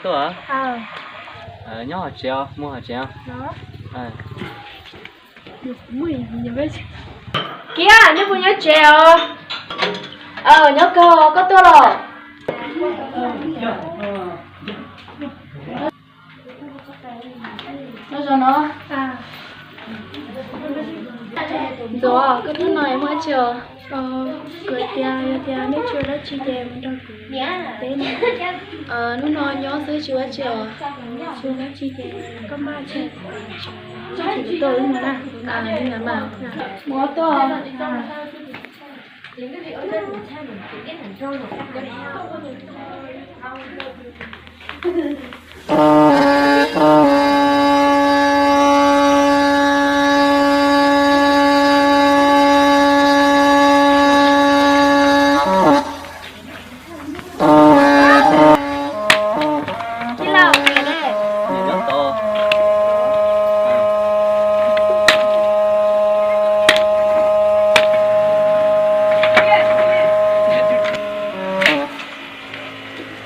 Tuaj, nyob hauv tsev os, mus hauv tsev os. Kiab, neb puas nyob tsev os? Aw, nyob kawg, koj tuaj los? Nyob zoo no. Ntxuav, koj hnub no muaj dab tsi os? Kuv tias yog tias nej tsis ua dab tsi ces mus nrog kuv teb no. Hnub no nyob xwb tsis ua dab tsi os? Tsis ua dab tsi ces koj maj tsev, tsis tuaj wb mus na. Mus tuaj.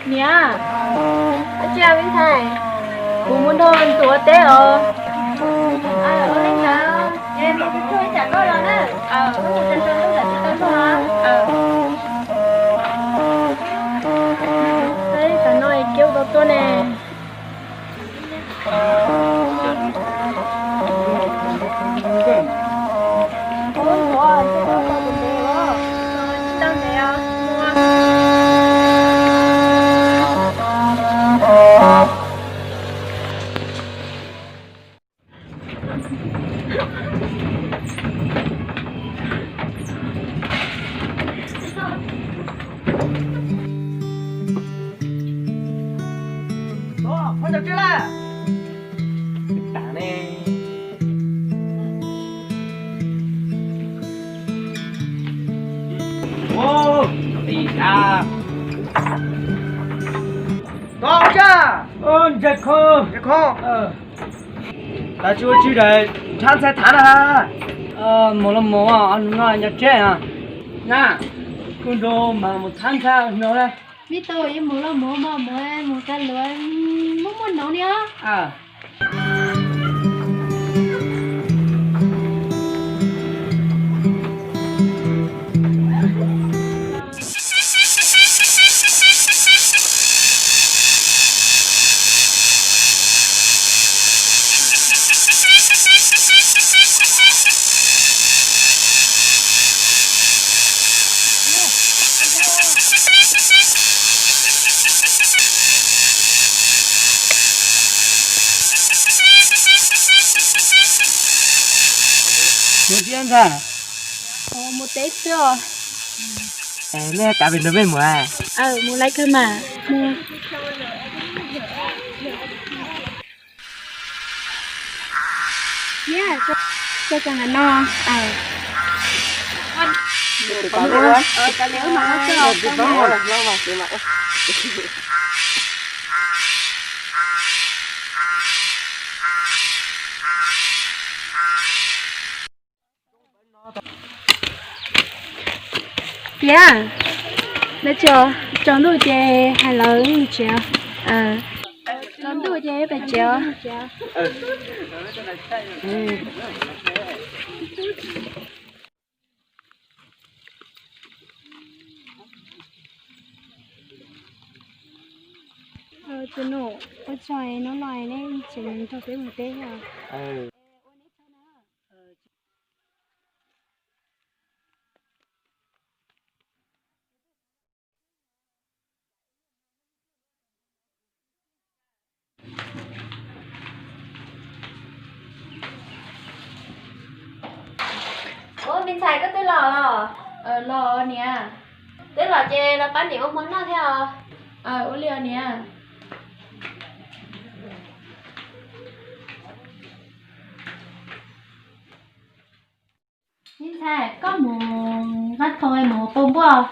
Niam, dab tsi me ntxhais? Kuv mus nrog ntxuav ua teb os. Ua li ntawd es mus tsuag tsuag ib tsam koj los na. Mus tsuag tsuag ib tsam tsis tau tuaj. Tam no kiab ua tau tuaj ne. Ntshai kho, ntshai kho. Tab tsis ua tsi daim nthab ntxhais thav na. Mus los mus, nws no nyob tsev na. Kuv nrog mas mus thav ntxhais no na. Vij Tus, mus los mus mas mus, mus kawg luaj, muaj muaj hnub ni os. Mus teb ntag. Mus teb xwb os. Nej kav pem nrog peb mus. Mus lawm kawg mas. Niam, tso kawg nkaus no. Tiag, tsaus ntuj ces hais lawv tsev. Tsaus ntuj ces pem tsev. Tus nus, ua tsaug, hnub no nej tseem nrog peb mus teb os. Ub, me ntxhais, koj twb los los? Los niam. Twb los ces los pab niam ua hmo noj thiab os. Ua li os niam. Me ntxhais, koj mus nqa thoo mus pua npuaj.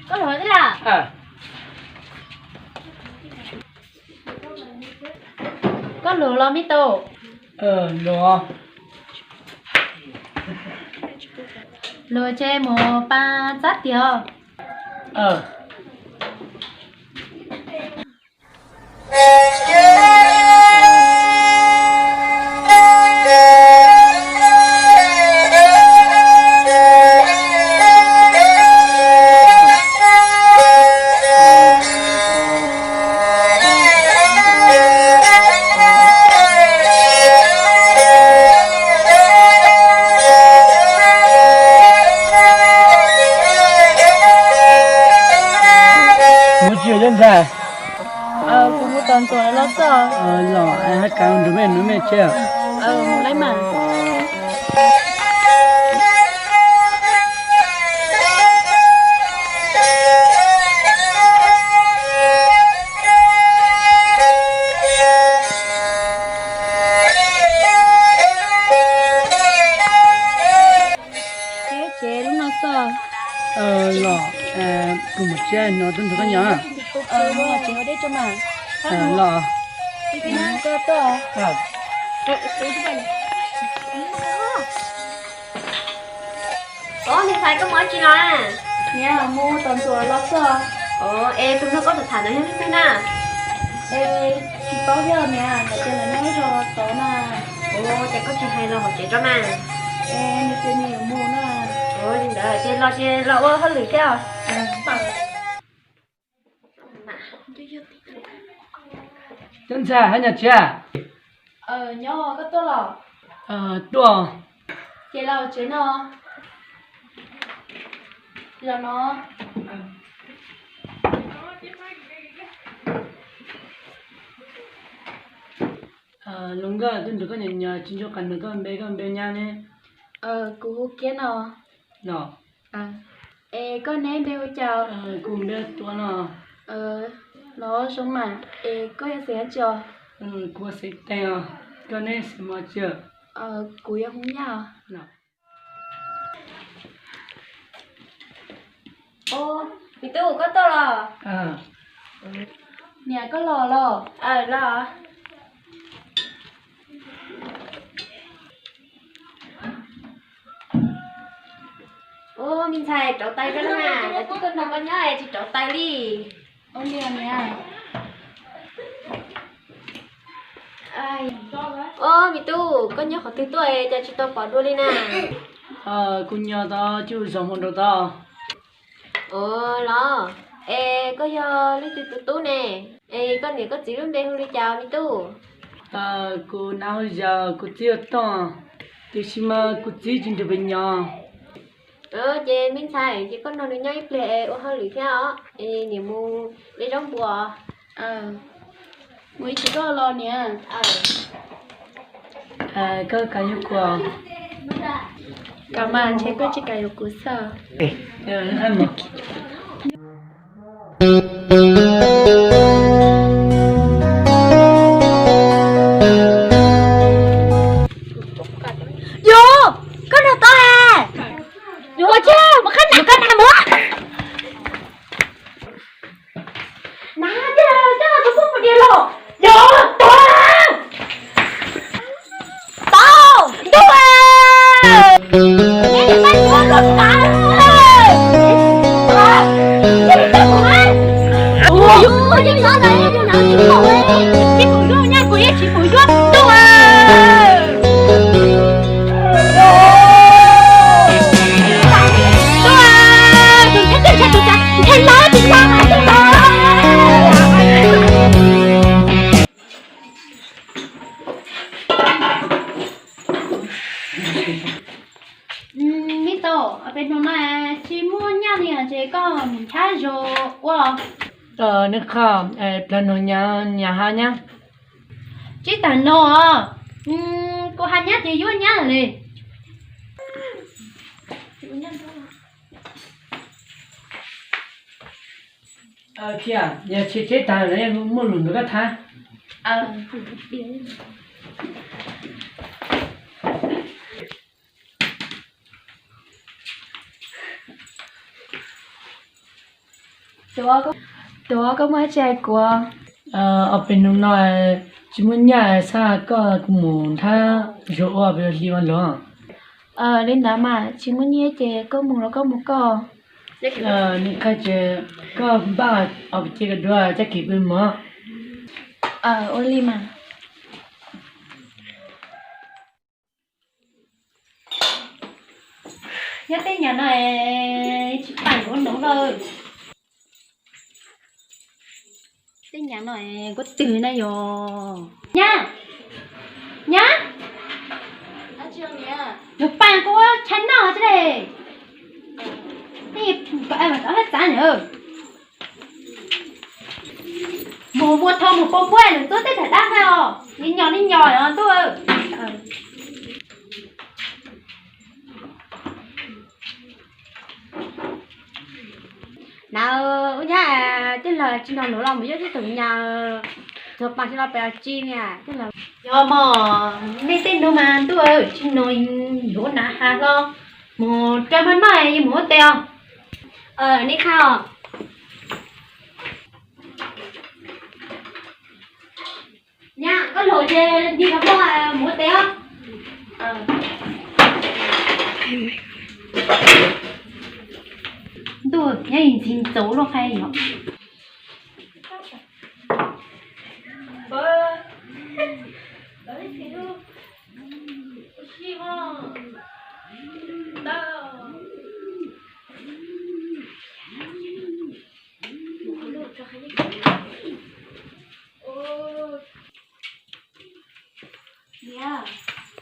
Koj luag tib lawm. Koj luag los me tub? Luag. Luag ces mus pab txab tiag. Mus tsis yog ntxhais? Kuv mus tom ntxuav los xwb. Los hab kav nrug mej nrug mej tsev. Tsev lub no xwb. Los, kuv mus tsev no, tub ntsuag koj nyob? Mus tsev ua deb tso mas. Los. Koj tuaj. Os, me ntxhais, koj mus dab tsi no? Niam, mus tom ntxuav los xwb. Es tus nraug koj tham tham ntawd yog leej twg na? Es tsis paub thiab niam, lawv tias lawv nyob zos tod na. Ces koj tsis hais los hauv tsev tso mas. Es nws tias nws yuav mus na. Li ntawd ces los ces los ua hauj lwm thiab. Cov ntxhais hab nyob tsev? Nyob, koj tuaj los? Tuaj. Ces los tsev no. Los no. Luag nkauj, tub ntsuag koj nyob nyob tsis ntsuag qab nrog koj npe, koj npe nyab ne? Kuv hu Kiab no. Los. Es koj neb npe hu cas? Kuv npe Tuam no. Los zoo mas, es koj yog xeem dab tsi os? Kuv xeem Teem os, koj neb xeem Mos Tsia? Kuv yog Hmoob Nyaj os. Me tub, koj tuaj los? Niam, koj los los? Los. Ua, me ntxhais rauv taws rau na, lawv twb tuaj nrog koj nyob es tsis rauv taws li. Ua, me tub, koj nyob qhov twg tuaj es cas tsis tau pom dua li na? Kuv nyob tod, coj zos mus rau tod. Ua los, es koj yog leej twg tus tub ne? Es koj niam koj txiv lub npe hu li cas me tub? Kuv nab hu Zas, kuv txiv hu Tooj, tiam sis mas kuv txiv tsis nrog peb nyob. Ces me ntxhais, ces koj nrog nws nyob ib pliag es ua hauj lwm thiab os, es niam mus de zaub npua. Mus ib chim koj los niam. Koj kam yuav kuv? Kam mas, ntshe koj tsis kam yuav kuv xwb. Yog, koj nrog tod es. Yog, ua tsi mus qhab nam koj nam mus. Nab, coj tus poj mus dias los. Yog, tuag. Tau, ntuj, neb tsis pab yuav los tau. Ua, yus ua yeej los ntawd yus hnav tsis pom, tsis pom yuav nyab kuv yeej tsis pom yuav ntuj. Me tub, pem hnub no tsis muaj nyaj li ces koj mus nrhiav zos ua. Neb qhov, plag no nyab, nyab hab nyab. Tsis tas no, kuv hab nyab ces yuav nyab li. Thiab yog tsis tsis tas no muaj lus nrog koj tham. Tuav, koj muaj dab tsi hais kuv? Ob peb hnub no tsis muaj nyaj xav koj, kuv mus nrhiav zos ua peb hli ua luaj. Li ntawd mas tsis muaj nyiaj ces koj mus los koj mus koj. Nim koj npaj ob peb ce koj dua coj kiag pw mog. Ua li mas. Nyob tej nyam no tsis paam nkaus no lawm. Tej nyam no kuv twg na yog? Nyab, nyab, yog paam kuv ua tshais noj tsi le. Txav na, mus muab thau mus pov puab lwm txub tej tham dab hais os, li nyos li nyos os ntuj. Na, ua nyab, tej laus tsis nug luag los mus yuav tib tug nyab, tsuas paam tsis los pem tsi niam. Yog mog, nej tej no mas ntuj, tsis nug luag na has hlo, mus rau maj noj yeej mus ua tes os. Nej qha os. Nyab, koj laus ces ncig rau koj mus ua tes os. Ntuj, nyob ntxhib ntxaus luaj qai yom. Niam,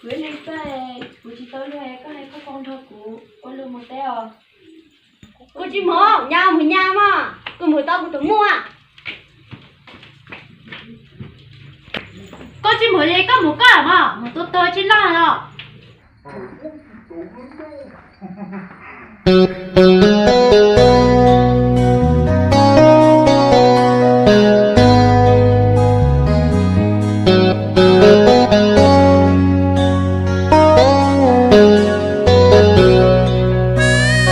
kuv ib leeg xwb, kuv tsis tau luag, koj hais koj pab nrog kuv ua luag mus teb os. Kuv tsis mus, nyab mus nyab mas, kuv mus tau kuv tus muaj. Koj tsis mus li koj mus koj mas, mus tua tuag tsis loj los.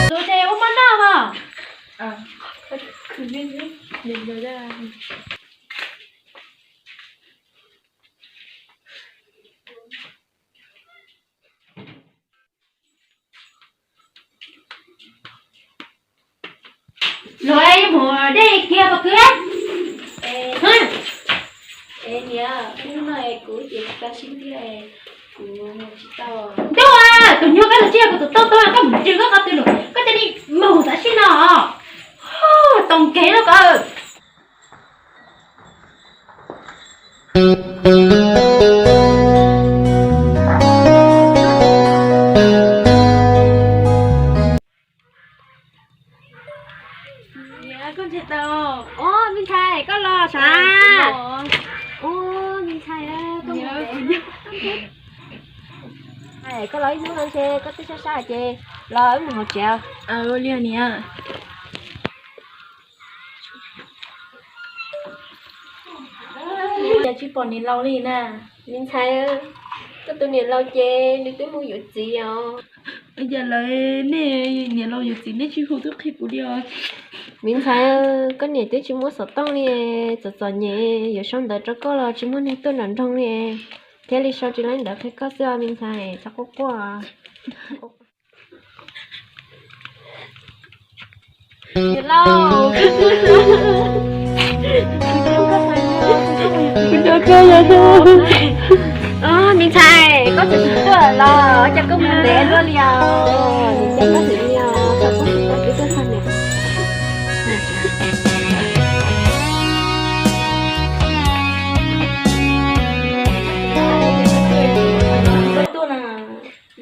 Tus ces ua maj noj mas. Luag yuav mus dej kiag pov kwv. Es niam, hnub no kuv ces tsis tau sib ntiag, kuv mus tsis tau. Ntuj, tus nyuag koj los tsis yog kuv tus toj tuag, koj mus ntsws koj qhov twg lawm, koj cia li mus tam sim no. Toom kev no koj. Koj ntshai tau. Ub, me ntxhais, koj los sav? Ub, me ntxhais, koj los ib hnub no ntshe koj twb sab sab ces los wb mus hauv tsev. Ua li niam. Cas tsis pom niam laus li na? Me ntxhais, koj tus niam laus ces nws twb mus yuav txiv os. Yog lawv, nej niam laus yuav txiv nej tsis hu tuaj qhia kuv li os. Me ntxhais, koj niam twb tsis muaj xov tooj li, txom txom nyem, yuav sau ntawv rau koj los tsis muaj neeg tuaj nram nroog li, thiaj li sau tsis laib ntawv qhia koj xwb os me ntxhais, txhob quaj quaj. Niam laus, me ntxhais, koj txawm tsis tuaj los cas koj mus ntev luaj li os, nim coj koj xwb li os, koj tsis tau peb tuaj txog niam.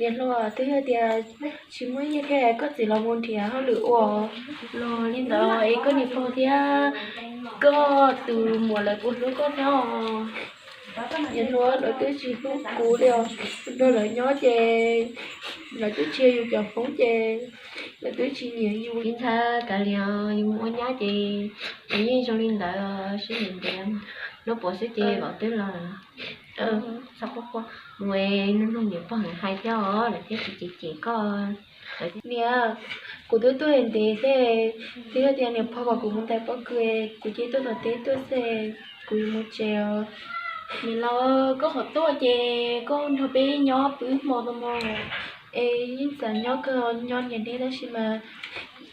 Niam hluas, twb yog tias tsis muaj nyiaj thiab koj txiv los mus nrhiav hauj lwm ua los li ntawd es koj niam pog thiab koj tus muam lawv puas hlub koj thiab os? Niam hluas, lawv twb tsis hlub kuv li os, nrog lawv nyob ces lawv twb tsis yog yus cov Hmoob ces lawv twb tsis nyiam yus. Ib ntxhais, kav liam, yus mus ua nyab ces yus yeej zoo li ntawd, sib nyiam ntiav, hnub puav xwb ces vauv twb los. Txhob quaj quaj, mus es mloog niam pog lawv hais thiab os, lawv thiaj tsis cem cem koj. Niam, kuv twb tuaj ntev thiab, twb yog tias niam pog kom kuv mus ntais pob kws, kuv cia li tuaj tom teb tuaj xwb, kuv yuav mus tsev os. Niam laus, koj qhov tuaj ces koj nrog peb nyob pw ib hmo no mog. Es yeej xav nyob kawg, nyob niam neb tab sis mas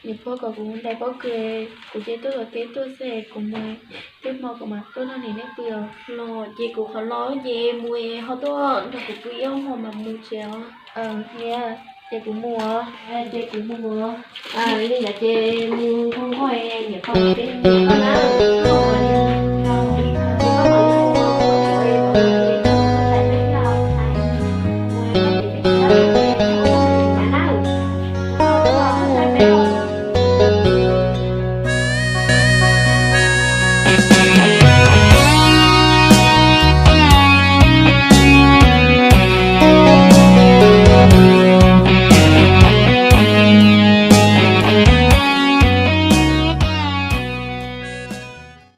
niam pog kom kuv ntais pob kws, kuv cia tuaj tom teb tuaj xwb, kuv mus tej hmo kuv mam tuaj nrog niam neb pw os. Los ces kuv qhov no ces mus ho tuaj nrog kuv pw ib ob hmo mas mus tsev os. Niam, ces kuv mus os. Ces kuv mus os. Li ntawd ces mus nquag nquag niam pog peb mus na.